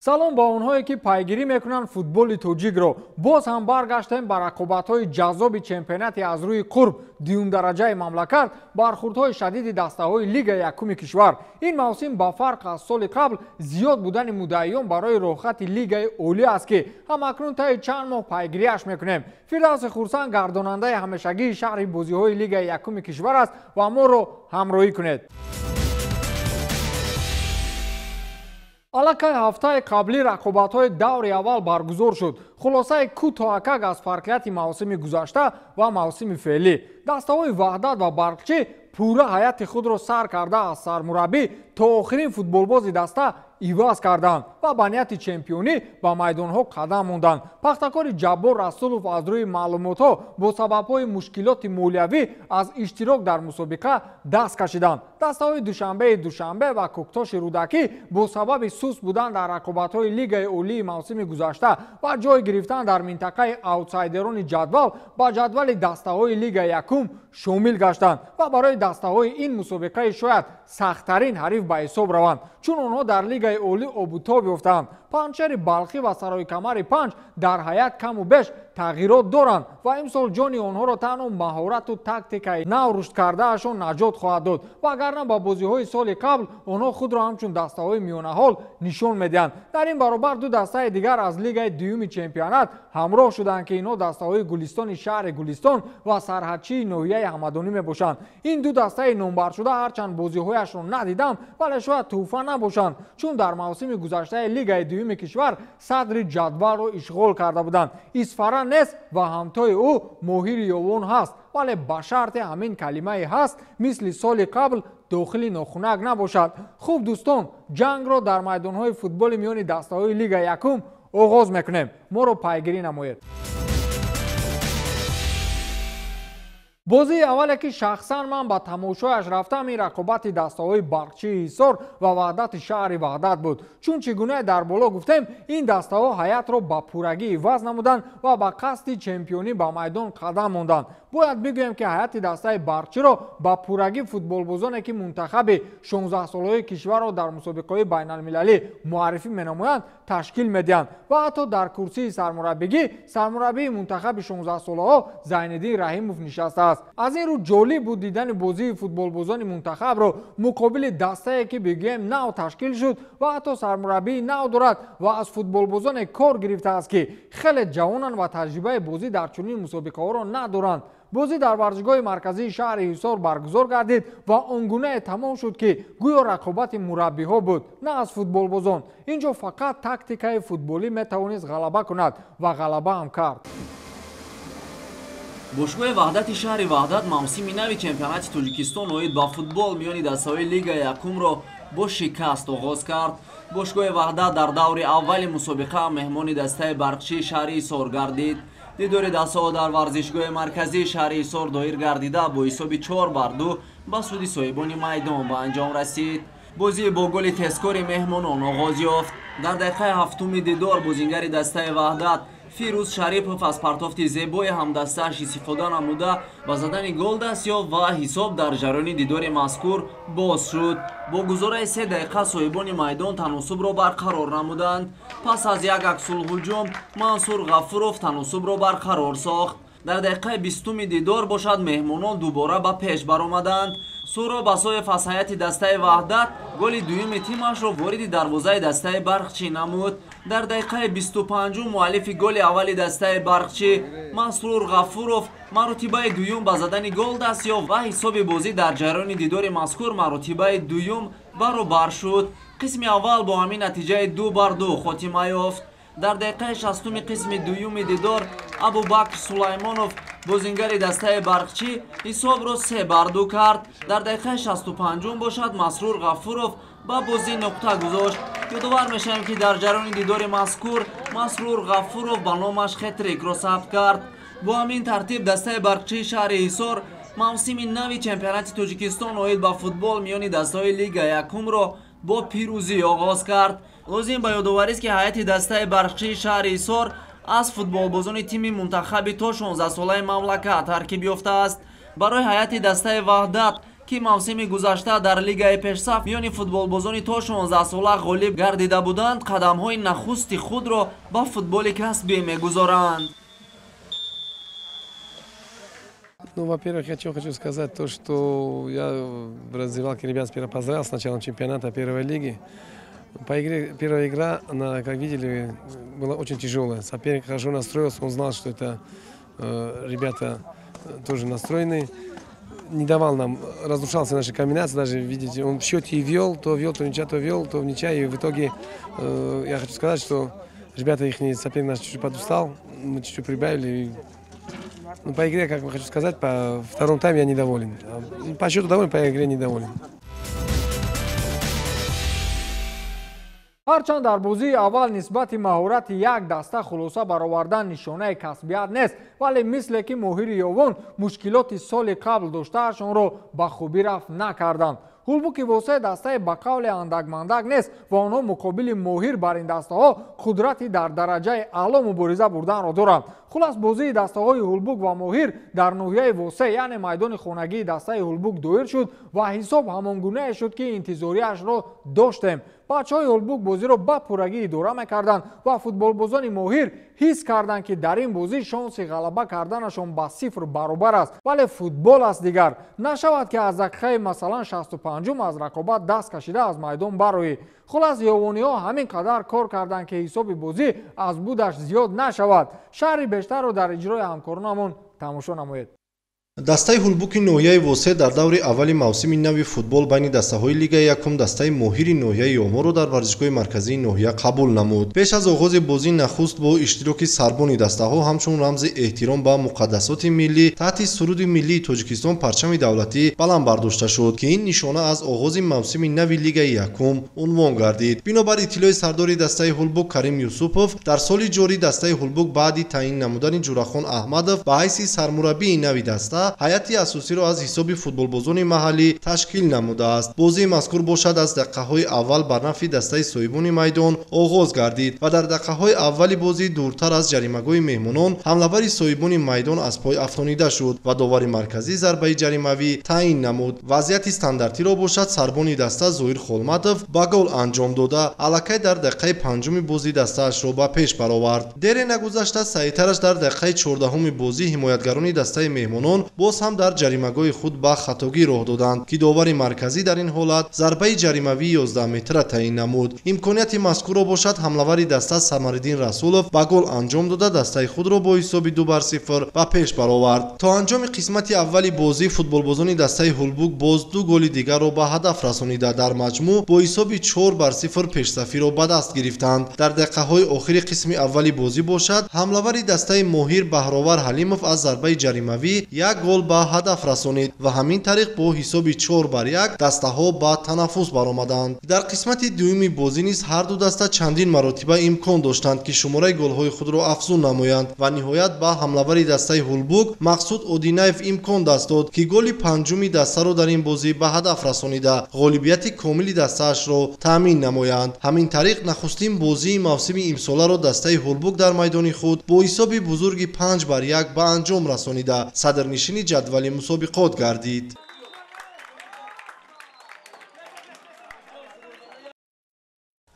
Салом ба онҳое ки пайгирӣ мекунанд футболи тоҷикро. Боз ҳам баргаштем ба рақобатҳои ҷаззоби чемпионати аз рӯи қурб дуюмдараҷаи мамлакат, бархурдҳои шадиди дастаҳои лигаи якуми кишвар. Ин мавсим ба фарқ аз соли қабл зиёд будани муддаиён барои роҳхати лигаи олӣ аст, ки ҳамакнун таи чанд моҳ пайгириаш мекунем. Фирдавси Хурсанд гардонандаи ҳамешагии шаҳри бозиҳои лигаи якуми кишвар аст ва моро ҳамроҳӣ кунед. Аллакай ҳафтаи қаблӣ рақобатҳои даври аввал баргузор шуд. Хулосаи кӯтоҳакак аз фарқияти мавсими гузашта ва мавсими феълӣ. Дастаҳои Ваҳдат ва Барқчӣ пурра ҳайати худро сар карда аз сармураббӣ то охирин футболбози даста иваз карданд ва ба нияти чемпионӣ ба майдонҳо қадам монданд. Пахтакори Ҷаббор Расулов аз рӯи маълумотҳо бо сабабҳои мушкилоти молиявӣ аз иштирок дар мусобиқа даст кашиданд. Дастаҳои Душанбеи Душанбе ва Кӯктоши Рӯдакӣ бо сабаби суст будан дар рақобатҳои лигаи олии мавсими гузашта ва ҷой гирифтан дар минтақаи аутсайдерони ҷадвал ба ҷадвали дастаҳои лигаи якум шомил гаштанд ва барои дастаҳои ин мусобиқаи шояд сахттарин ҳариф ба ҳисоб раванд, чун онҳо дар лигаи олӣ обутоб ёфтаанд. Панҷшери Балхӣ ва Сарои Камари Панҷ дар ҳайат каму беш тағйирот доранд ва имсол ҷони онҳоро танҳо маҳорату тактикаи нав рушд кардаашон наҷот хоҳад дод, вагарна ба бозиҳои соли қабл онҳо худро ҳамчун дастаҳои миёнаҳол нишон медиҳанд. Дар ин баробар ду дастаи дигар аз лигаи дуюми чемпионат ҳамроҳ шуданд, ки инҳо дастаҳои Гулистони шаҳри Гулистон ва Сарҳадчии ноҳияи Ҳамадонӣ мебошанд. Ин ду дастаи номбаршуда ҳарчанд бозиҳояшро надидам, вале шояд тӯҳфа набошанд, чун дар мавсими гузаштаи лигаи дуюми кишвар садри ҷадвалро ишғол карда буданд. Исфара нест ва ҳамтои ӯ Моҳири Ёвон ҳаст, вале ба шарте ҳамин калимаи ҳаст мисли соли қабл дохили нохунак набошад. Хуб дӯстон, ҷангро дар майдонҳои футболи миёни дастаҳои лигаи якум оғоз мекунем. Моро пайгирӣ намоед. Бозии аввале ки шахсан ман ба тамошояш рафтам, ин рақобати дастаҳои Барқчии Ҳисор ва Ваҳдати шаҳри Ваҳдат буд. Чун чӣ гуна дар боло гуфтем, ин дастаҳо ҳайатро ба пуррагӣ иваз намуданд ва ба қасди чемпионӣ ба майдон қадам монданд. Бояд бигӯем, ки ҳайати дастаи Барқчиро ба пуррагӣ футболбозоне ки мунтахаби 16-солаҳои кишварро дар мусобиқаҳои байналмилалӣ муаррифӣ менамоянд ташкил медиҳанд ва ҳатто дар курсии сармураббигӣ сармураббии мунтахаби 16-солаҳо Зайниддин Раҳимов нишастааст. Аз ин рӯ ҷолиб буд дидани бозии футболбозони мунтахабро муқобили дастае ки бигӯем нав ташкил шуд ва ҳатто сармураббии нав дорад ва аз футболбозоне кор гирифтааст, ки хеле ҷавонанд ва таҷрибаи бозӣ дар чунин мусобиқаҳоро надоранд. Бозӣ дар варзишгоҳи марказии шаҳри Ҳисор баргузор гардид ва он гунае тамом шуд, ки гӯё рақобати мураббиҳо буд, на аз футболбозон. Инҷо фақат тактикаи футболӣ метавонист ғалаба кунад ва ғалаба ҳам кард. Бошгоҳи Ваҳдати шаҳри Ваҳдат мавсими нави чемпионати Тоҷикистон оид ба футбол миёни дастаҳои лигаи якумро бо шикаст оғоз кард. Бошгоҳи Ваҳдат дар даври аввали мусобиқа меҳмони дастаи Барқчии шаҳри Ҳисор гардид. Дидори дастаҳо дар варзишгоҳи марказии шаҳри Ҳисор доир гардида бо ҳисоби 4-2 ба суди соҳибони майдон ба анҷом расид. Бозӣ бо голи тезкори меҳмонон оғоз ёфт. Дар дақиқаи ҳафтуми дидор бозингари дастаи Ваҳдат Фирӯз Шарипов аз партофти зебои ҳамдастааш истифода намуда ба задани гол даст ёфт ва ҳисоб дар ҷараёни дидори мазкур боз шуд. Бо гузораи 3 дақиқа соҳибони майдон таносубро барқарор намуданд. Пас аз як аксулҳуҷум Мансур Ғафуров таносубро барқарор сохт. Дар дақиқаи 20-уми дидор бошад меҳмонон дубора ба пеш баромаданд. Суҳроб Асоев аз ҳайати дастаи Ваҳдат голи дуюми тимашро вориди дарвозаи дастаи Барқчӣ намуд. Дар дақиқаи 25-ум муаллифи голи аввали дастаи Барқчӣ Масрур Ғафуров маротибаи дуюм ба задани гол даст ёфт ва ҳисоби бозӣ дар ҷараёни дидори мазкур маротибаи дуюм баробар шуд. Қисми аввал бо ҳамин натиҷаи 2-2 хотима ёфт. Дар дақиқаи 60-уми қисми дуюми дидор Абубакр Сулаймонов бозингари дастаи Барқчӣ ҳисобро 3-2 кард. Дар дақиқаи 65-ум бошад Масрур Ғафуров ба бозӣ нуқта гузошт. Ёдовар мешавем, ки дар ҷараёни дидори мазкур Масрур Ғафуров ба номаш хетрикро сабт кард. Бо ҳамин тартиб дастаи Барқчии шаҳри Ҳисор мавсими нави чемпионати Тоҷикистон оид ба футбол миёни дастаҳои лигаи якумро бо пирӯзӣ оғоз кард. Лозим ба ёдоварист, ки ҳайати дастаи Барқчии шаҳри Ҳисор аз футболбозони тими мунтахаби то 16-солаи мамлакат таркиб ёфтааст. Барои ҳайати дастаи Ваҳдат ки мавсими гузашта дар лигаи пешсаф миёни футболбозони то 16 сола ғолиб гардида буданд, қадамҳои нахусти худро ба футболи касбӣ мегузоранд. Ну, во-первых, я что хочу сказать, то, что я в раздевалке ребят сперва поздравил с началом чемпионата первой лиги. По игре, первая игра, она, как видели, была очень тяжелая. Соперник хорошо настроился, он знал, что это ребята тоже настроены. Не давал нам, разрушался наши комбинации, даже, видите, он в счете и вел, то ничья, то вел, то ничья. И в итоге я хочу сказать, что ребята, их соперник наш чуть-чуть подустал, мы чуть-чуть прибавили. Ну, по игре, как хочу сказать, по второму тайме я недоволен. По счету доволен, по игре недоволен. Ҳарчанд дар бозии аввал нисбати маҳорати як даста хулоса баровардан нишонаи касбият нест, вале мисле ки моҳири Ёвон мушкилоти соли қабл доштаашонро ба хубӣ рафт накарданд. Ҳулбуки Восеъ дастаи ба қавле андакмандак нест ва онҳо муқобили моҳир бар ин дастаҳо қудрати дар дараҷаи аъло мубориза бурданро доранд. Хулас, бозии дастаҳои Ҳулбук ва Моҳир дар ноҳияи Восеъ, яъне майдони хонагии дастаи Ҳулбук доир шуд ва ҳисоб ҳамон гунае шуд, ки интизориашро доштем. Бачаҳои Ҳулбук бозиро ба пуррагӣ идора мекарданд ва футболбозони Моҳир ҳис карданд, ки дар ин бозӣ шонси ғалаба карданашон ба сифр баробар аст. Вале футбол аст дигар. Нашавад, ки аз дақиқаи масалан 65-ум аз рақобат даст кашида аз майдон бароӣ. Хулас, ёвониҳо ҳамин қадар кор карданд, ки ҳисоби бозӣ аз будаш зиёд нашавад. Шаҳри бештарро дар иҷрои ҳамкоронамон тамошо намоед. Дастаи Ҳулбуки ноҳияи Восеъ дар даври аввали мавсими нави футбол байни дастаҳои лигаи якум дастаи Моҳири ноҳияи Ёвонро дар варзишгоҳи марказии ноҳия қабул намуд. Пеш аз оғози бозӣ нахуст бо иштироки сарбони дастаҳо ҳамчун рамзи эҳтиром ба муқаддасоти миллӣ таҳти суруди миллии Тоҷикистон парчами давлатӣ баланд бардошта шуд, ки ин нишона аз оғози мавсими нави лигаи якум унвон гардид. Бинобар иттилои сардори дастаи Ҳулбук Карим Юсупов, дар соли ҷорӣ дастаи Ҳулбук баъди таъин намудани Ҷурахон Аҳмадов ба ҳайси сармураббии нави даста ҳайати асосиро аз ҳисоби футболбозони маҳаллӣ ташкил намудааст. Бозии мазкур бошад аз дақиқаҳои аввал бар нафъи дастаи соҳибони майдон оғоз гардид ва дар дақиқаҳои аввали бозӣ дуртар аз ҷаримагоҳи меҳмонон ҳамлавари соҳибони майдон аз пой афтонида шуд ва довари марказӣ зарбаи ҷаримавӣ таъин намуд. Вазъияти стандартиро бошад сарбони даста Зоир Холматов ба гол анҷом дода, аллакай дар дақиқаи панҷуми бозӣ дастаашро ба пеш баровард. Дере нагузашта саҳитараш дар дақиқаи 14-уми бозӣ ҳимоятгарони дастаи меҳмонон боз ҳам дар ҷаримагоҳи худ ба хатогӣ роҳ доданд, ки довари марказӣ дар ин ҳолат зарбаи ҷаримавии 11 метра таъин намуд. Имконияти мазкурро бошад ҳамлавари даста Самариддин Расулов ба гол анҷом дода, дастаи худро бо ҳисоби 2-0 ба пеш баровард. То анҷоми қисмати аввали бозӣ футболбозони дастаи Ҳулбук боз ду голи дигарро ба ҳадаф расонида, дар маҷмӯъ бо ҳисоби 4-0 пешсафиро ба даст гирифтанд. Дар дақиқаҳои охири қисми аввали бозӣ бошад ҳамлавари дастаи Моҳир Баҳровар Ҳалимов аз зарбаи ҷаримавӣ як гол ба ҳадаф расонид ва ҳамин тариқ бо ҳисоби 4-1 дастаҳо ба танаффус баромаданд. Дар қисмати дуюми бозӣ низ ҳар ду даста чандин маротиба имкон доштанд, ки шумораи голҳои худро афзун намоянд ва ниҳоят ба ҳамлавари дастаи Ҳулбук Мақсуд Одинаев имкон даст дод, ки голи панҷуми дастаро дар ин бозӣ ба ҳадаф расонида ғолибияти комили дастаашро таъмин намоянд. Ҳамин тариқ нахустин бозии мавсими имсоларо дастаи Ҳулбук дар майдони худ бо ҳисоби бузурги 5-1 ба анҷом расонида садрнишини ҷадвали мусобиқот гардид.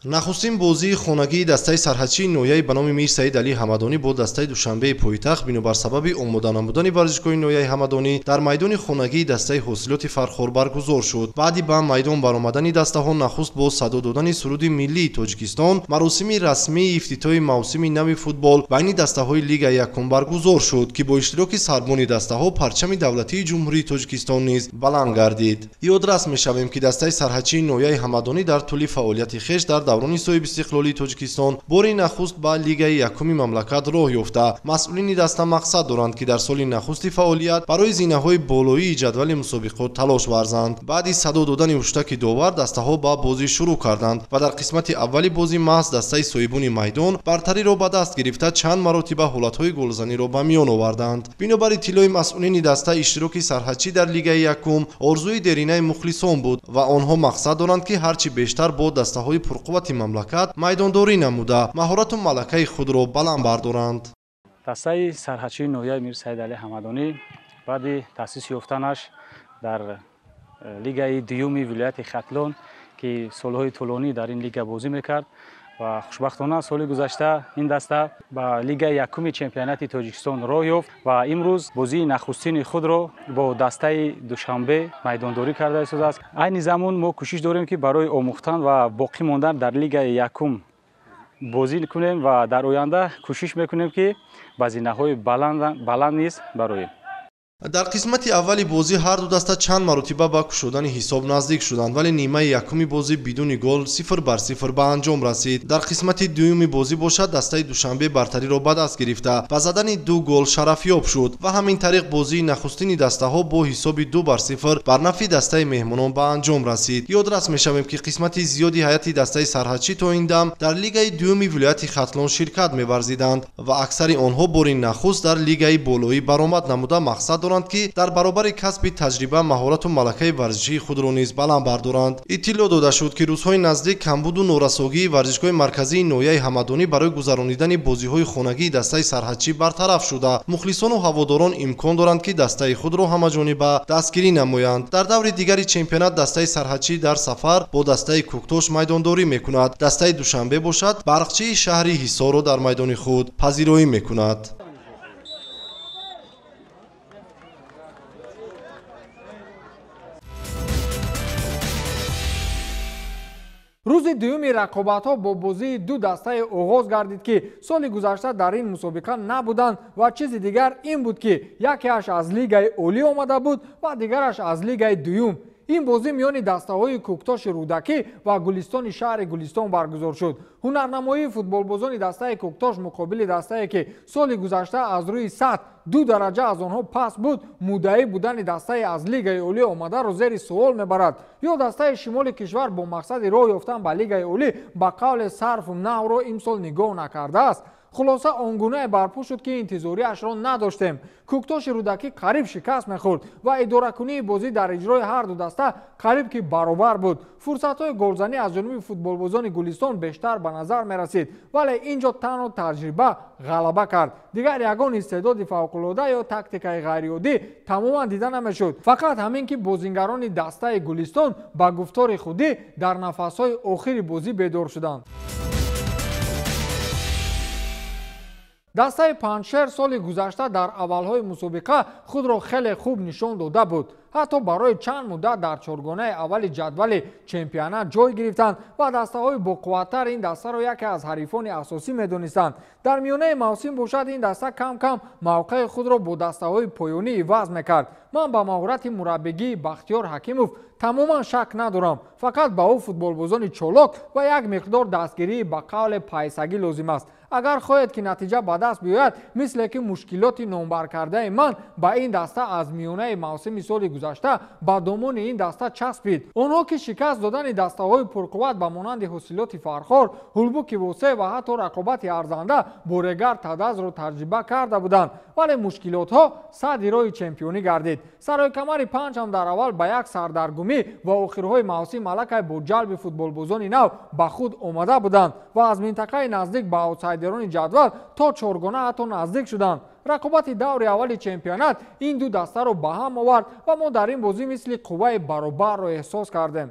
Нахустин бозии хонагии дастаи сарҳадчии ноҳияи ба номи Мир Саид Алӣ Ҳамадонӣ бо дастаи Душанбеи пойтахт бинобар сабаби омода намудани варзишгоҳи ноҳияи Ҳамадонӣ дар майдони хонагии дастаи ҳосилоти Фархор баргузор шуд. Баъди ба майдон баромадани дастаҳо нахуст бо садо додани суруди миллии Тоҷикистон маросими расмии ифтитоҳи мавсими нави футбол байни дастаҳои лигаи якум баргузор шуд, ки бо иштироки сарбони дастаҳо парчами давлатии Ҷумҳурии Тоҷикистон низ баланд гардид. Ёдрас мешавем, ки дастаи сарҳадчии ноҳияи Ҳамадонӣ дар тӯли фаъолияти хеш дар даврони соҳиби истиқлолии Тоҷикистон бори нахуст ба лигаи якуми мамлакат роҳ ёфта. Масъулини даста мақсад доранд, ки дар соли нахусти фаъолият барои зинаҳои болоии ҷадвали мусобиқот талош варзанд. Баъди садо додани ҳуштаки довар дастаҳо ба бозӣ шурӯъ карданд ва дар қисмати аввали бозӣ маҳз дастаи соҳибони майдон бартариро ба даст гирифта чанд маротиба ҳолатҳои голзаниро ба миён оварданд. Бинобар иттилои масъулини даста иштироки сарҳадчӣ дар лигаи якум орзуи деринаи мухлисон буд ва онҳо мақсад доранд, ки ҳарчи бештар бо дастаҳои пурқуввати мамлакат майдондорӣ намуда маҳорату малакаи худро баланд бардоранд. Дастаи сарҳадчии ноҳияи Мир Саид Алӣ Ҳамадонӣ баъди таъсис ёфтанаш дар Лигаи дуюми вилояти Хатлон, ки солҳои тӯлонӣ дар ин лига бозӣ мекард ва хушбахтона соли гузашта ин даста ба лигаи якуми чемпионати Тоҷикистон роҳ ёфт ва имрӯз бозии нахустини худро бо дастаи Душанбе майдондорӣ карда истодааст. Айни замон мо кӯшиш дорем, ки барои омӯхтан ва боқӣ мондан дар лигаи якум бозӣ кунем ва дар оянда кӯшиш мекунем, ки ба зинаҳои баланд низ бароем. Дар қисмати аввали бозӣ ҳар ду даста чанд маротиба ба кушодани ҳисоб наздик шуданд, вале нимаи якуми бозӣ бидуни гол 0-0 ба анҷом расид. Дар қисмати дуюми бозӣ бошад, дастаи Душанбе бартариро ба даст гирифта, ба задани ду гол шарафёб шуд ва ҳамин тариқ бозии нахустини дастаҳо бо ҳисоби 2-0 бар нафъи дастаи меҳмонон ба анҷом расид. Ёдрас мешавем, ки қисмати зиёди ҳайати дастаи сарҳадчӣ то ин дам дар лигаи дуюми вилояти Хатлон ширкат меварзиданд ва аксари онҳо бори нахуст дар лигаи болоӣ баромад намуда мақсад доранд, ки дар баробари касби таҷриба маҳорату малакаи варзишии худро низ баланд бардоранд. Иттилоъ дода шуд, ки рӯзҳои наздик камбуду норасогии варзишгоҳи марказии ноҳияи Ҳамадонӣ барои гузаронидани бозиҳои хонагии дастаи сарҳадчӣ бартараф шуда, мухлисону ҳаводорон имкон доранд, ки дастаи худро ҳамаҷониба дастгирӣ намоянд. Дар даври дигари чемпионат дастаи сарҳадчӣ дар сафар бо дастаи Кӯктош майдондорӣ мекунад. Дастаи Душанбе бошад, Барқчии шаҳри Ҳисорро дар майдони худ пазироӣ мекунад. Рӯзи дуюми рақобатҳо бо бозии ду дастае оғоз гардид, ки соли гузашта дар ин мусобиқа набуданд ва чизи дигар ин буд, ки якеаш аз лигаи олӣ омада буд ва дигараш аз лигаи дуюм. Ин бозӣ миёни дастаҳои Кӯктоши Рӯдакӣ ва Гулистони шаҳри Гулистон баргузор шуд. Ҳунарнамоии футболбозони дастаи Кӯктош муқобили дастае, ки соли гузашта аз рӯи сатҳ ду дараҷа аз онҳо паст буд, муддаӣ будани дастаи аз лигаи олӣ омадаро зери суол мебарад. Ё дастаи шимоли кишвар бо мақсади роҳ ёфтан ба лигаи олӣ ба қавле сарфу навро имсол нигоҳ накардааст. Хулоса, он гунае барпо шуд, ки интизориашро надоштем. Кӯктоши Рӯдакӣ қариб шикаст мехӯрд ва идоракунии бозӣ дар иҷрои ҳар ду даста қариб ки баробар буд. Фурсатҳои голзанӣ аз ҷониби футболбозони Гулистон бештар ба назар мерасид, вале ин ҷо танҳо таҷриба ғалаба кард. Дигар ягон истеъдоди фавқулода ё тактикаи ғайриоддӣ тамоман дида намешуд. Фақат ҳамин ки бозингарони дастаи Гулистон ба гуфтори худӣ дар нафасҳои охири бозӣ бедор шуданд. Дастаи Панҷшер соли гузашта дар аввалҳои мусобиқа худро хеле хуб нишон дода буд. Ҳатто барои чанд муддат дар чоргонаи аввали ҷадвали чемпионат ҷой гирифтанд ва дастаҳои боқувваттар ин дастаро яке аз ҳарифони асосӣ медонистанд. Дар миёнаи мавсим бошад, ин даста кам-кам мавқеи худро бо дастаҳои поёнӣ иваз мекард. Ман ба маҳорати мураббигии Бахтиёр Ҳакимов тамоман шак надорам. Фақат ба ӯ футболбозони чолок ва як миқдор дастгирии ба қавле пайсагӣ лозим аст. Агар хоҳед, ки натиҷа ба даст биёяд, мисле ки мушкилоти номбаркардаи ман ба ин даста аз миёнаи мавсими соли гузашта ба домони ин даста часпид. Онҳо ки шикаст додани дастаҳои пурқувват ба монанди ҳосилоти Фархор, Ҳулбуки Восеъ ва ҳатто рақобати арзанда бо Регар Тадазро таҷриба карда буданд, вале мушкилотҳо садди роҳи чемпионӣ гардид. Саройкамари Панҷ ҳам дар аввал ба як сардаргумӣ ва охирҳои мавсим аллакай бо ҷалби футболбозони нав ба худ омада буданд ва аз минтақаи наздик ба аутсайдерони ҷадвал то чоргона ҳатто наздик шуданд. Рақобати даври аввали чемпионат ин ду дастаро ба ҳам овард ва мо дар ин бозӣ мисли қувваи баробарро эҳсос кардем.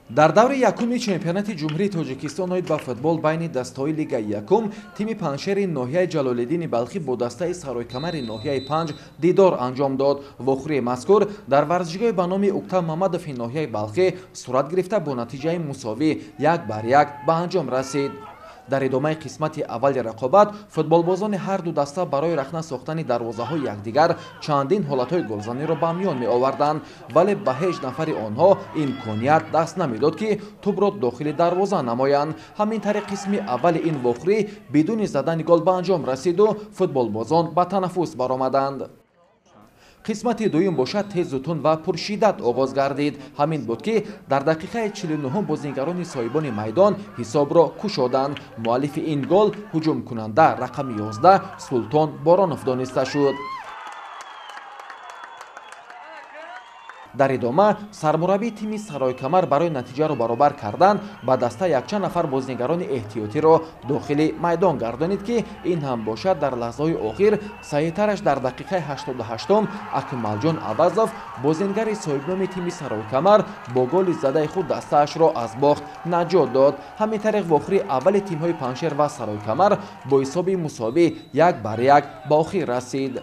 Дар даври якуми чемпионати Ҷумҳурии Тоҷикистон оид ба футбол байни дастаҳои лигаи якум тими Панҷшери ноҳияи Ҷалолиддини Балхӣ бо дастаи Саройкамари ноҳияи Панҷ дидор анҷом дод. Вохӯрии мазкур дар варзишгоҳи ба номи Уктам Мамадови ноҳияи Балхӣ сурат гирифта бо натиҷаи мусовӣ 1-1 ба анҷом расид. Дар идомаи қисмати аввали рақобат футболбозони ҳар ду даста барои рахна сохтани дарвозаҳои якдигар чандин ҳолатҳои голзаниро ба миён меоварданд, вале ба ҳеҷ нафари онҳо имконият даст намедод, ки тӯбро дохили дарвоза намоянд. Ҳамин тариқ қисми аввали ин вохӯрӣ бидуни задани гол ба анҷом расиду футболбозон ба танаффус баромаданд. Қисмати дуюм бошад тезу тунд ва пуршиддат оғоз гардид. Ҳамин буд, ки дар дақиқаи 49 бозингарони соҳибони майдон ҳисобро кушоданд. Муаллифи ин гол ҳуҷумкунанда рақами 11 Султон Боронов дониста шуд. Дар идома сармураббии тими Саройкамар барои натиҷаро баробар кардан ба даста якчанд нафар бозигарони эҳтиётиро дохили майдон гардонид, ки ин ҳам бошад дар лаҳзаҳои охир саҳиҳтараш дар дақиқаи 88-ум Акмалҷон Авазов, бозингари соҳибноми тими Саройкамар, бо голи задаи худ дастаашро аз бохт наҷот дод. Ҳамин тариқ вохӯрии аввали тимҳои Панҷшер ва Саройкамар бо ҳисоби мусовӣ 1-1 ба охир расид.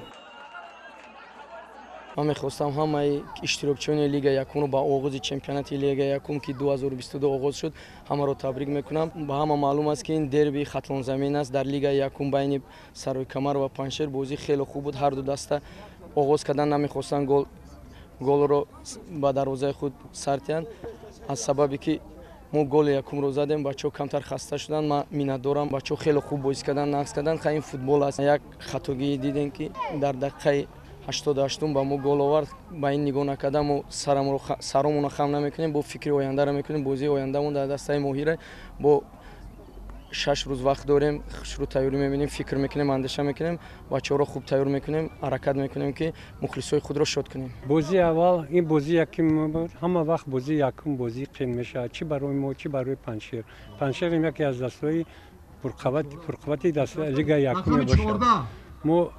Ман мехостам ҳамаи иштирокчиёни Лигаи якумро ба оғози чемпионати Лигаи якум, ки 2022 оғоз шуд, ҳамаро табрик мекунам. Ба ҳама маълум аст, ки ин дерби хатлонзамин аст. Дар Лигаи якум байни Саройкамар ва Панҷшер бозӣ хеле хуб буд. Ҳар ду даста оғоз кардан намехостанд голро ба дарвозаи худ сар диҳанд. Аз сабабе ки мо голи якумро задем, бачаҳо камтар хаста шуданд. Ман миннатдорам, бачаҳо хеле хуб бозӣ карданд, нақс карданд. Ин футбол аст. Як хатогӣ дидем, ки дар дақиқаи 88-ум ба мо гол овард. Ба ин нигоҳ накарда, мо саромонро хам намекунем, бо фикри ояндаро мекунем. Бозии ояндамон дар дастаи Моҳира, бо 6 рӯз вақт дорем, шурӯъ тайёрӣ мебинем, фикр мекунем, андеша мекунем, бачаҳоро хуб тайёр мекунем, ҳаракат мекунем, ки мухлисои худро шод кунем. Бозии аввал, ин бозии якум буд. Ҳама вақт бозии якум бозии қин мешавад, чӣ барои мо, чӣ барои Панҷшер. Панҷшерам яке аз дастаҳои пурқуввати лигаи якум мебошад. Мо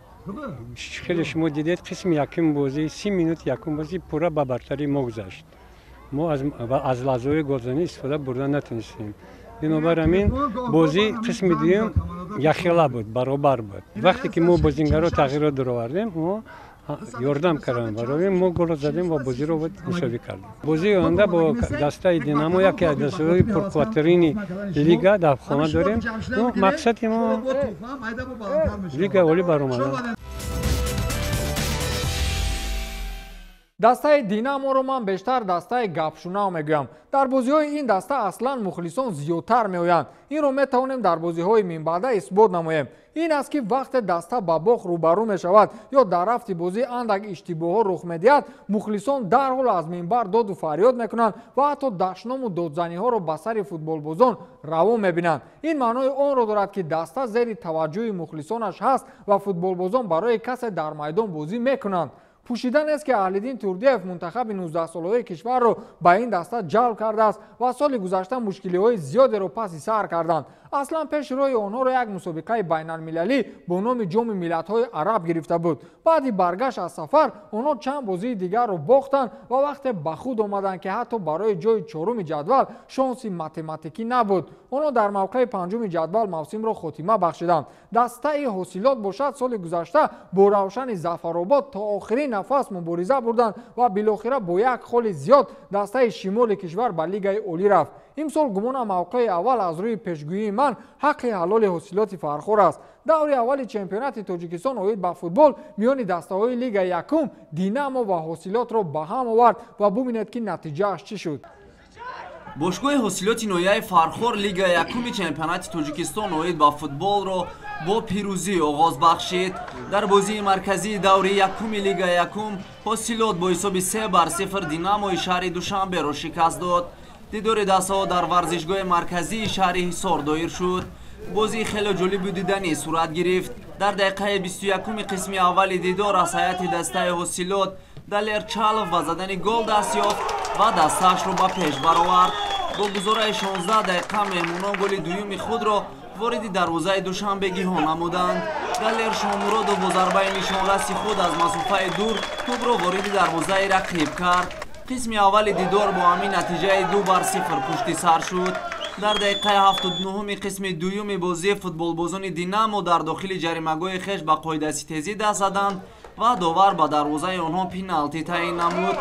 хеле, шумо дидед, қисми якум бозӣ, 30 минут якум бозӣ пурра ба бартарии мо гузашт. Мо аз лаҳзаҳои голзанӣ истифода бурда натонистем. Бинобар ҳамин бозӣ қисми дуюм якхела буд, баробар буд. Вақте ки мо бозингаро тағйирот даровардем, мо ёрдам кардам барои мо, голро задем ва бозиро мусовӣ кардем. Бозии оянда бо дастаи Динамо, яке аз дастаҳои пурқувваттарини лига, дар хона дорем. Мақсади мо лигаи олӣ баромадан. Дастаи Динаморо ман бештар дастаи гапшунав мегӯям. Дар бозиҳои ин даста аслан мухлисон зиёдтар меоянд. Инро метавонем дар бозиҳои минбаъда исбот намоем. Ин аст, ки вақте даста ба бохт рӯбарӯ мешавад ё дар рафти бозӣ андак иштибоҳҳо рух медиҳад, мухлисон дарҳол аз минбар доду фарёд мекунанд ва ҳатто дашному додзаниҳоро ба сари футболбозон равон мебинанд. Ин маънои онро дорад, ки даста зери таваҷҷӯҳи мухлисонаш ҳаст ва футболбозон барои касе дар майдон бозӣ мекунанд. Пӯшида нест, ки Аҳлиддин Турдиев мунтахаби 19-солаҳои кишварро ба ин даста ҷалб кардааст ва соли гузашта мушкилиҳои зиёдеро паси сар карданд. Аслан пеши роҳи онҳоро як мусобиқаи байналмилалӣ бо номи Ҷоми миллатҳои араб гирифта буд. Баъди баргашт аз сафар онҳо чанд бозии дигарро бохтанд ва вақте ба худ омаданд, ки ҳатто барои ҷои чоруми ҷадвал шонси математикӣ набуд. Онҳо дар мавқеи панҷуми ҷадвал мавсимро хотима бахшиданд. Дастаи Ҳосилот бошад, соли гузашта бо Равшани Зафаробод то охирин нафас мубориза бурданд ва билохира бо як холи зиёд дастаи шимоли кишвар ба лигаи олӣ рафт. Имсол гумонам, мавқеи аввал аз рӯи пешгӯии ман ҳаққи ҳалоли Ҳосилоти Фархор аст. Даври аввали чемпионати Тоҷикистон оид ба футбол миёни дастаҳои лигаи якум Динамо ва Ҳосилотро ба ҳам овард ва бубинед, ки натиҷааш чӣ шуд. Бошгоҳи Ҳосилоти ноҳияи Фархор лигаи якуми чемпионати Тоҷикистон оид ба футболро бо пирӯзӣ оғоз бахшид. Дар бозии марказии даври якуми лигаи якум Ҳосилот бо ҳисоби 3-0 Динамои шаҳри Душанберо шикаст дод. Дидори дастаҳо дар варзишгоҳи марказии шаҳри Ҳисор доир шуд. Бозии хеле ҷолибу диданӣ сурат гирифт. Дар дақиқаи 21-уми қисми аввали дидор аз ҳайати дастаи Ҳосилот Далер Чалов ба задани гол даст ёфт ва дастаашро ба пеш баровард. Бо гузораи 16 дақиқа меҳмонон голи дуюми худро вориди дарвозаи душанбегиҳо намуданд. Далер Шомуродов бо зарбаи нишонраси худ аз масофаи дур тӯбро вориди дарвозаи рақиб кард. Қисми аввали дидор бо ҳамин натиҷаи 2-0 пушти сар шуд. Дар дақиқаи 79-уми қисми дуюми бозӣ футболбозони Динамо дар дохили ҷаримагоҳи хеш ба қоидаситезӣ даст заданд ва довар ба дарвозаи онҳо пеналти таъин намуд.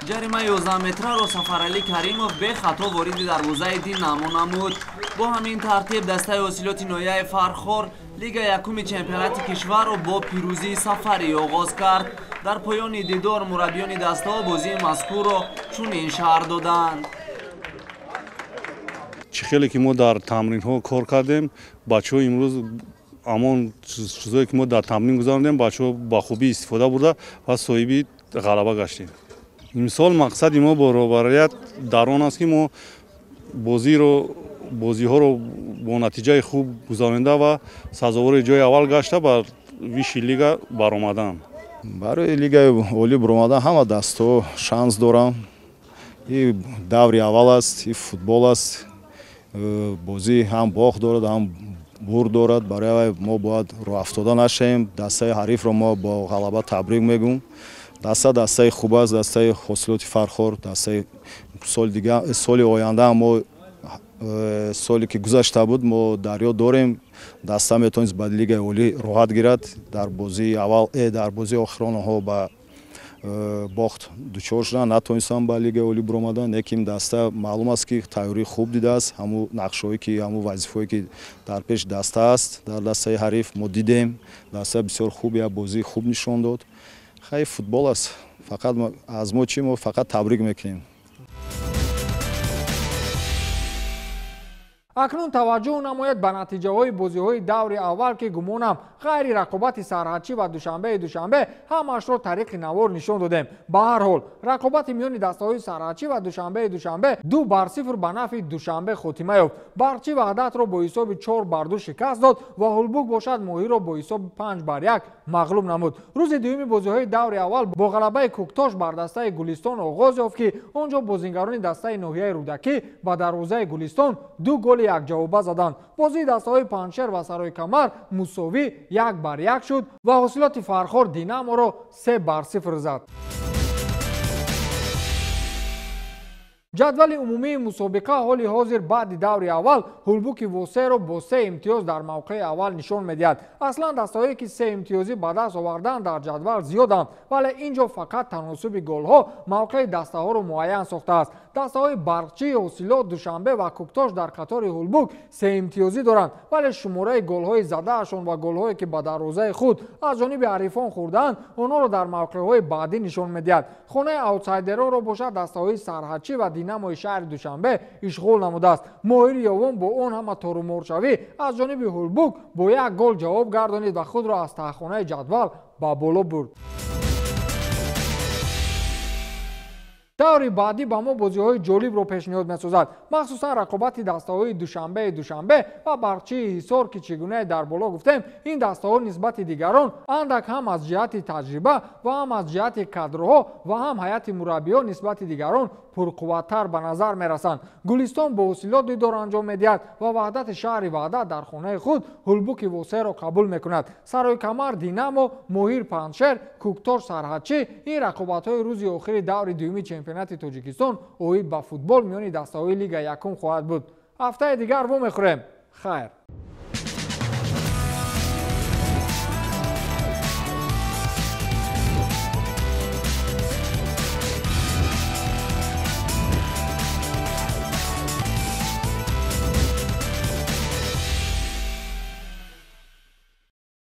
Ҷаримаи 11 метраро Сафаралӣ Каримов бехато вориди дарвозаи Динамо намуд. Бо ҳамин тартиб дастаи Ҳосилоти ноҳияи Фархор лигаи якуми чемпионати кишварро бо пирӯзии сафарӣ оғоз кард. Дар поёни дидор мураббиёни дастаҳо бозии мазкурро чунин шарҳ доданд. Чӣ хеле ки мо дар тамринҳо кор кардем, бачаҳо имрӯз ҳамон чизое ки мо дар тамрин гузарондем, бачаҳо ба хубӣ истифода бурда ва соҳиби ғалаба гаштем. Имсол мақсади мо баробарият дар он аст, ки мо бозиҳоро бо натиҷаи хуб гузаронида ва сазовори ҷои аввал гашта, ба высший лига баромадан. Барои лигаи олӣ баромадан ҳама дастҳо шанс доранд. И даври аввал аст, и футбол аст. Бозӣ ҳам бохт дорад, ҳам бурд дорад. Барои мо бояд роҳафтода нашавем. Дастаи ҳарифро мо бо ғалаба табрик мегӯем. Даста дастаи хуб аст, дастаи ҳосилоти Фархор, дастаи соли дигар, соли оянда мо соле ки гузашта буд мо дар ёд дорем. Даста метавонист ба лигаи олӣ роҳат гирад. Дар бозии аввал, дар бозии охирон онҳо ба бохт дучор шуданд, натавонистанд ба лигаи олӣ баромадан. Лекин даста маълум аст ки тайёрии хуб дидааст. Ҳамун нақшҳое ки, ҳамун вазифаое ки дар пеши даста аст, дар дастаи ҳариф мо дидем. Даста бисёр хуб, як бозии хуб нишон дод. Хай, футбол аст. Фақат аз мо чӣ, мо фақат табрик мекунем. Акнун таваҷҷӯҳ намояд ба натиҷаҳои бозиҳои даври аввал, ки гумонам ғайри рақобати Сарҳадчӣ ва Душанбеи Душанбе ҳамаашро тариқи навор нишон додем. Ба ҳар ҳол рақобати миёни дастаҳои Сарҳадчӣ ва Душанбеи Душанбе 2-0 ба нафъи Душанбе хотима ёфт. Барқчӣ Ваҳдатро бо ҳисоби 4-2 шикаст дод ва Ҳулбук бошад Моҳирро бо ҳисоби 5-1 мағлуб намуд. Рӯзи дуюми бозиҳои даври аввал бо ғалабаи Кӯктош бар дастаи Гулистон оғоз ёфт, ки он ҷо бозингарони дастаи ноҳияи Рӯдакӣ ба дарвозаи Гулистон 2 голи якҷавоба заданд. Бозии дастаҳои Панҷшер ва Саройкамар мусовӣ 1-1 шуд ва ҳосилоти Фархор Динаморо 3-0 зад. Ҷадвали умумии мусобиқа ҳоли ҳозир баъди даври аввал Ҳулбуки Восеро бо 3 имтиёз дар мавқеи аввал нишон медиҳад. Аслан дастаҳое ки 3 имтиёзӣ ба даст овардаанд дар ҷадвал зиёданд, вале ин ҷо фақат таносуби голҳо мавқеи дастаҳоро муайян сохтааст. Дастаҳои Барқчӣ, Ҳосилот, Душанбе ва Кӯктош дар қатори Ҳулбук 3 имтиёзӣ доранд, вале шумораи голҳои задаашон ва голҳое ки ба дарвозаи худ аз ҷониби ҳарифон хӯрдаанд онҳоро дар мавқеъҳои баъдӣ нишон медиҳад. Хонаи аутсайдерҳоро бошад дастаҳои Сарҳадчӣ ва Динамои шаҳри Душанбе ишғол намудааст. Моҳири Ёвон бо он ҳама торуморшавӣ аз ҷониби Ҳулбук бо 1 гол ҷавоб гардонид ва худро аз таҳхонаи ҷадвал ба боло бурд. Даври баъдӣ ба мо бозиҳои ҷолибро пешниҳод месозад, махсусан рақобати дастаҳои Душанбеи Душанбе ва Барқчии Ҳисор, ки чӣ гуна дар боло гуфтем, ин дастаҳо нисбати дигарон андак ҳам аз ҷиҳати таҷриба ва ҳам аз ҷиҳати кадрҳо ва ҳам ҳайати мураббиён нисбати дигарон пурқувваттар ба назар мерасанд. Гулистон бо ҳосилот дидор анҷом медиҳад ва Ваҳдати шаҳри Ваҳдат дар хонаи худ Ҳулбуки Восеро қабул мекунад. Саройкамар Динамо, Моҳир Панҷшер, Кӯктош Сарҳадчӣ ин рақобатҳои рӯзи охири даври дуюми чемпионати Тоҷикистон оид ба футбол миёни дастаҳои лига якум хоҳад буд. Ҳафтаи дигар вомехӯрем. Хайр.